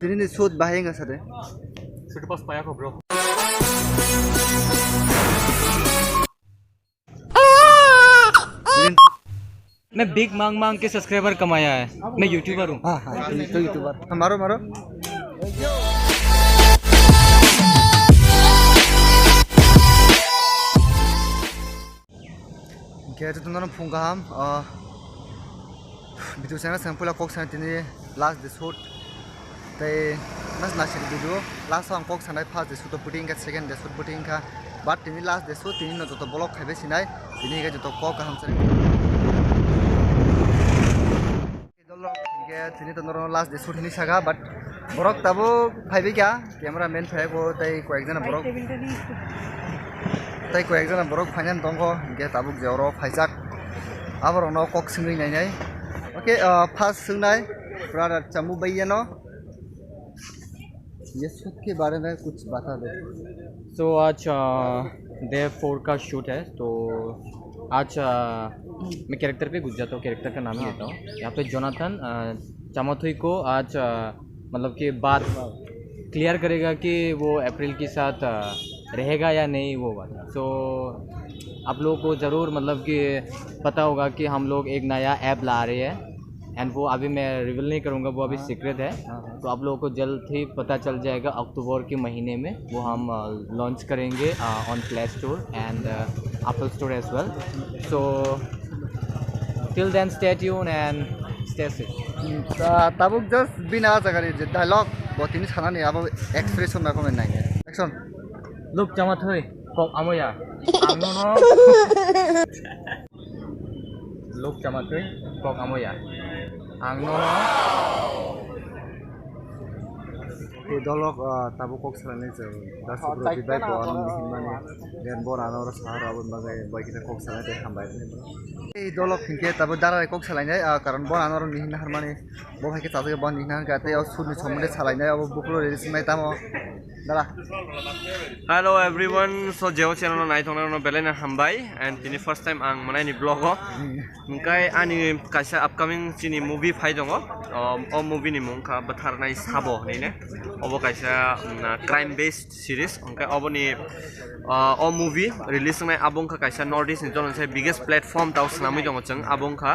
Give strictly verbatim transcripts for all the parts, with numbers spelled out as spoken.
Tini ni shoot bahai wngkha sade. Shoot pas paya ko, bro. मैं भीख मांग मांग के सब्सक्राइबर कमाया है। मैं यूट्यूबर हूँ। हाँ, हाँ, तुम तो यूट्यूबर। हाँ, मारो, मारो। Hingke jotono phung kaham, ah, video channel sang pula kok sang tini last day shoot. Tei mas nasir video last ang kok sanai first day shoot o puting ka second day shoot puting ka, but tini last day shoot tini no joto vlog khaibe sinai tini hingke joto kok kaham chari. Dolok hingke tini to norok last day shoot hinui saka, but borok tabuk phaibai kha, camera man phai ko tei koyek jana borok, tei koyek jana borok phainani tongo, hingke tabuk je oro phaijak, aborokno kok swngwi nainai. Okay, ah, first swngnai brother Chamu bai yano. ये शूट के बारे में कुछ बता दो। सो आज, अ, day four का शूट है, तो आज, अ, मैं कैरेक्टर पे घुस जाता हूँ, कैरेक्टर का नाम ही हाँ। लेता हूँ। यहाँ पे जोनाथन, अ, चामाथुई को आज, अ, मतलब कि बात क्लियर करेगा कि वो अप्रैल के साथ, अ, रहेगा या नहीं, वो बात। सो आप लोगों को ज़रूर, मतलब कि पता होगा कि हम लोग एक नया ऐप ला रहे हैं। एंड वो अभी मैं रिवील नहीं करूँगा, वो अभी हाँ। सीक्रेट है। हाँ, हाँ। तो आप लोगों को जल्द ही पता चल जाएगा, अक्टूबर के महीने में वो हम, अ, लॉन्च करेंगे, अ, on Play Store and, a, Apple Store as well। So, till then, stay tuned and stay safe। Hmm, ta-, tabuk just bini ah jaga ni je dialogue bo tini sanani abo expression bai phano nai. Action. Look, Chamathui, kok amoya. Ang nono. Look, Chamathui, kok amoya. Ang nono. Tei dolok, ah, tabuk kok salainai chwng. Da Subro Bibai bo ano hinmani. Den bo rano oro sahar abo bagwi bai kita kok salainai tei hambai rwni bo. Tei dolok hinkhe tabuk dara kok salainai, ah, karon bo rano oro hinna harmani. Bo hai khe chajak bo hinna harkha tei o sudni somonde salainai abo bukulo release wngnai tamo. Dara. Hello everyone, so jeo channel no naithoknai rokno belai no hambai and tini first time ang mwnai ni vlog o. Hingkai ani kaisa upcoming chini movie phai tongo. O, o movie ni mung kha Bwtharnai Sabo hinwi ne. Obo kaisa, mm, crime based series. Hingkai oboni, o, o movie release wngnai abo wngkha kaisa North East ni jora se biggest platform tao swnamwi tongo chwng. Abo wngkha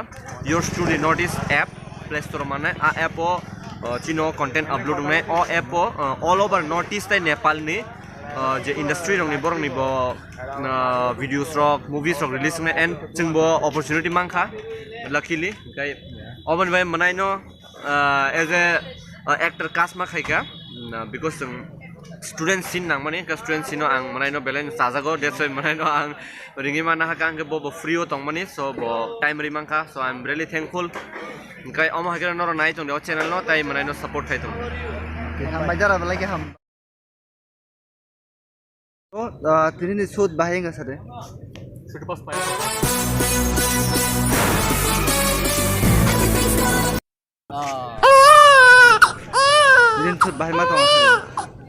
Your Story North East app, Play Store o mannai. A app o, o, chino content upload wngnai. O app o, o, all over North East tei Nepal ni, o, je industry rokni borokni bo, o, videos rok, movies rok release wngnai and chwngbo opportunity mankha, luckily. Hingkai oboni bai mwnaino, o, as a, o, actor kasma khaika, na, because chwng student scene nangmani, hingke student scene o ang mwnaino belai no chajago, that's why mwnaino ang ringwi mana hakha, hingke bo, bo free o tongmani, so bo time ri mankha, so I am really thankful. Hingke omo hai khe norok nai tongdi o channel no, tai mwnaino support khai tong. Hambai jara belai khe ham. O, ah, tini ni shoot bahai wngkha sade. Shoot pas pai. Ah. Tini ni shoot bahai ma tong.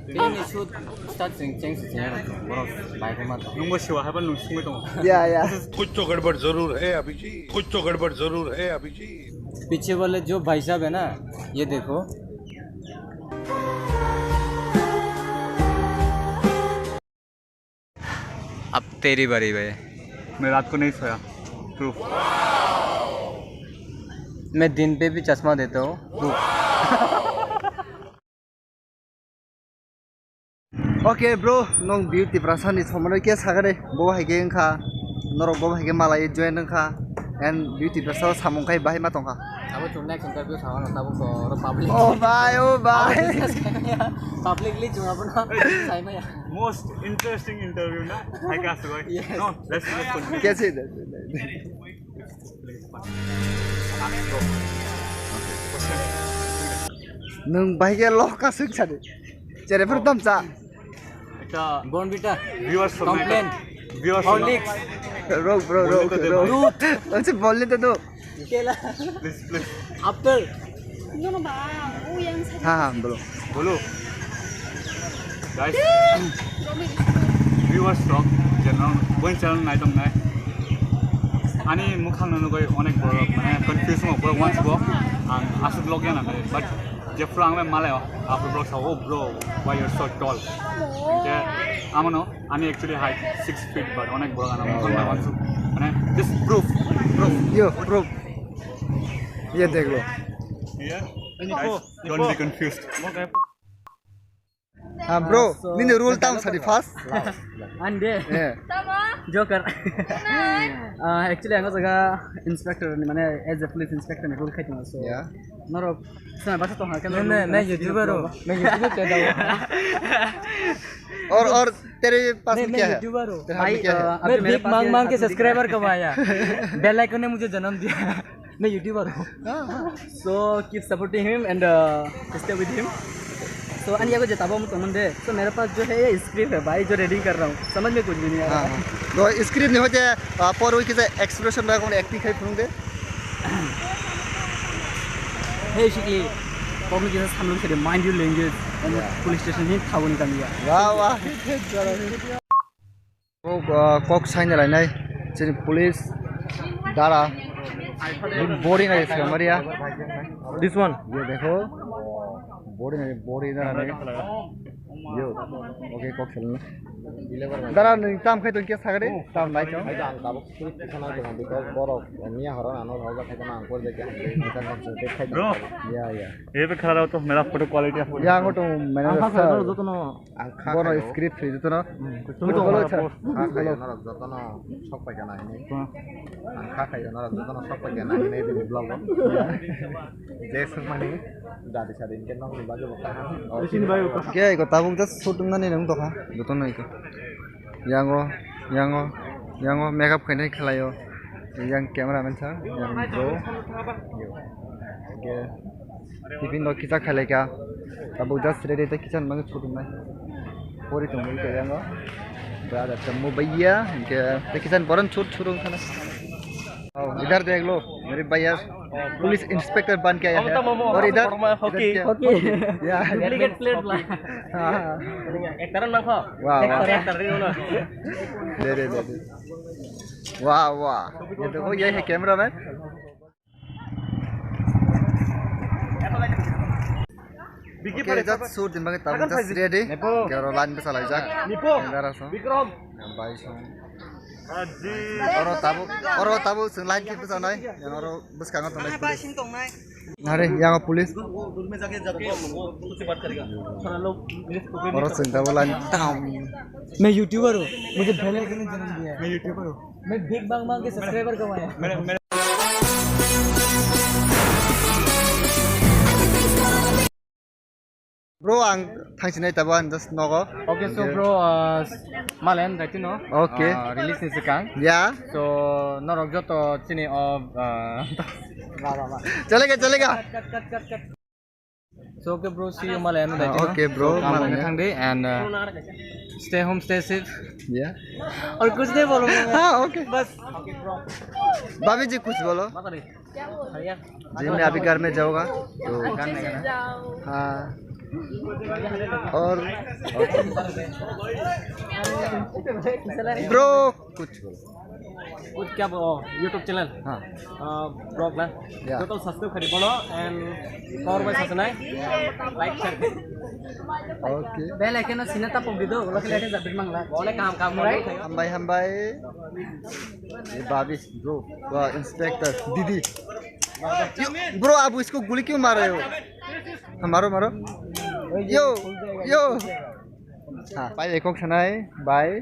Tini ni shoot start sing cheng sing cheng borok bahai ma tong. Nungbo siwa haiban nung sungwi tong. Ya, ya. कुछ तो गड़बड़ जरूर है अभिजीत, कुछ तो गड़बड़ जरूर है अभिजीत। पीछे वाले जो भाई साहब है ना, ये देखो। अब तेरी बारी भाई। मैं रात को नहीं सोया। प्रूफ। मैं दिन पे भी चश्मा देता हूँ। Proof. Okay bro, nong Beauty Prasa ni somano khe sakare, bo hai khe wngkha, norok bo hai khe malai join wngkha, and Beauty Prasa o samung khai bahai ma tongkha. Abo chwng next interview sawa no tabuk to oro public. Oh bhai, oh bhai. Abo discuss khaimaya. Publicly chwng abono saimaya. Most interesting interview na? Hai ka asugoi? Yes. No, let's look for. Kya se? Nwng bahai khe loh ka swk sadi. Chere phar dam cha. Ekta Bournvita. Viewers, complain. Viewers, Horlicks. Rok, bro, rok, rok. Dudh. Acha, bolni to do. Kela. Please, please. Apple. No, no, ba. Oh, yang sa. Ha, ha, bolo. Bolo. Guys. Viewers rok, je nong, boni channel nai tong nai. Ani mukhang no nugoi onek borok, mane, confuse mo, borok wansi bo. Ang aswk log ya na, but Jefro ang malai o, apo bro sa, "Oh bro, why you're so tall?" Hingke amano, "Ami actually height six feet, but onek boro ano mokon na wansu." Mane, just proof, proof. Yo, bro. Ye dekh lo. Yeah? Guys, don't be confused. Ah, bro, nini rule tam sadi first. Ande. Yeah. Joker. Ah, actually, ang jaga inspector ni, mane, as a police inspector ni rule khai tongo, so. Yeah. Norok, sana basa tong ha, मैं, मैं, मैं YouTuber हूँ। मैं YouTuber पैदा हुआ। और, और तेरे पास में क्या है? YouTuber हूँ। तेरे हाथ में क्या है? मैं भीख मांग मांग के subscriber कमाया। Bell icon ने मुझे जन्म दिया। मैं YouTuber हूँ। So keep supporting him and, uh, stay with him. So ani yago je tabo mo tongmande. So mere paas jo hai ye script hai bhai, jo ready kar raha hoon. Samajh mein kuch bhi nahi aa raha. हाँ, हाँ। तो script नहीं होते, आ, पर वही किसी expression रखो, acting है फुनूंगे। Hey shikli, public is samlung sede, mind your language. And police station hi thago ni kamiya. वाह, वाह। Kok, ah, kok saina lainai chini police dara. Boring age se maria. This one. Ye dekho. Boring age, boring dara ne. Yo. Okay, kok saina. Dara ni tam khai to kya sagade? Tam nai to. Bro, ya, ya. Ye khara to mera photo quality. Ya, ngo to mera. Ang kha kha jotono. Ang kha khayo. Bono script ri jotono. Hmm. Kuchung kuchung bolo cha. Ang kha khayo norok jotono sok paikha na hinwi. Hmm. Ang kha khayo norok jotono sok paikha na hinwi bini vlog o. Je swngmani dadi sadi hinkhe nokni bagwi bo kaham. Sini bai. Khe iko tabuk just shoot wngnani nung tokha jotono iko. Yango, yango, yango makeup khainai khlaio. Yang cameraman sir, yang bro. Khe Tiffin rok kisa khailai kha. Tabuk just ready tei kisa ni bagwi chhurung nai. Pori tongwi khe yango. Brother tongmo baiya hinkhe tei kisa ni boron chhur chhurung khana. Oh, idhar dekh lo, mere bhaiya police inspector ban ke aaya hai. Aur idhar, idhar kya? Hockey. Yeah. Delicate plate la. Haan. Actor na kho? Wow, wow. Actor, actor ri na. De, de, de, de. Wow, wow. Ye dekho, ye hai cameraman. Okay, just shoot din bagwi tabuk just ready. Kero line bwsa laijak. Dara song. Bai song. Oro tabuk, oro tabuk chwng line khe bwsa nai. Yang oro bwskango tongnai police. Nare, yang police. Oro chwng tabuk line tam. मैं YouTuber हूँ, मुझे bell icon ने जन्म दिया है। मैं YouTuber हूँ। मैं भीख मांग मांग के subscriber कमाया। Bro, ang thangsinai tabo ang just nogo. Okay, so bro, uh, malen daitino. Okay. Uh, release ni sikang. Yeah. So norok joto chini o, uh, Chalega, chalega. Cut, cut, cut, cut, cut. So okay bro, see you malen daitino. Okay bro, so, malen thangdi and, uh, stay home, stay safe. Yeah. और कुछ नहीं बोलूंगा मैं। हाँ, okay। बस। भाभी जी कुछ बोलो। जी, मैं अभी घर में जाऊंगा। तो हाँ। और ब्रो कुछ बोलो। कुछ क्या बोलो? YouTube channel। हाँ। Vlog na। Yeah। Joto subscribe khari bolo and power bai sasanai। Like, share। Okay। Bell icon na sina tapok dido, ulo khe lete jabit mangla. Bole kam kam bole। Hambai, hambai। ये भाभी, bro, वाह, inspector, दीदी। Bro, आप इसको गोली क्यों मार रहे हो? हाँ, मारो, मारो। Yo, yo। हाँ, bye, ekok sanai, bye।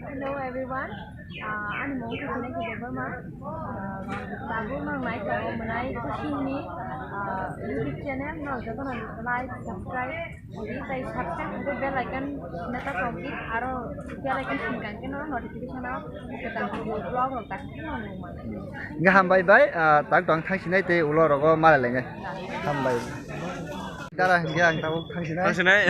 Hello everyone। Ah, ani mung khe Pinaki Debbarma। Ah, tabuk nang nai kha o mwnai Kushini, ah, YouTube channel, no joto no like, subscribe. Tei subscribe khe bell icon neta tongdi, aro bell icon singkang khe no notification o kwtal vlog rok tak khe no nukmano. Hingke hambai bai, ah, tak tong thangsinai tei ulo rogo malai lengai. Hambai. Dara hingke ang tabuk thangsinai. Thangsinai.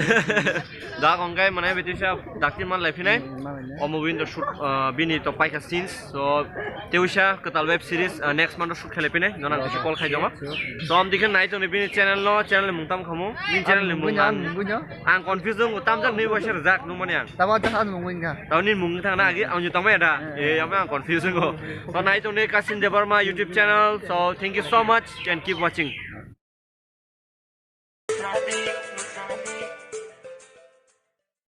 Da kongkai manai beti sa dakti man lai phinai. Hmm, malai ne. O movie to shoot, ah, bini to paikha scenes. So, tewisa kwtal web series, ah, next month shoot khelai phinai, nonang kisi call khai joma. So, am dikhe nai tongni bini channel no, channel ni mung tam khamu, bini channel ni mung nang. Ang confuse wngo, tamjak nui waisa rwjak nungmani ang. Tamo jak ani mung wngkha. Tamo nini mung thang na agi, ang tamo ya da. Eh, amo ang confuse wngo. So, nai tongni Kasim Debbarma YouTube channel. So, thank you so much and keep watching.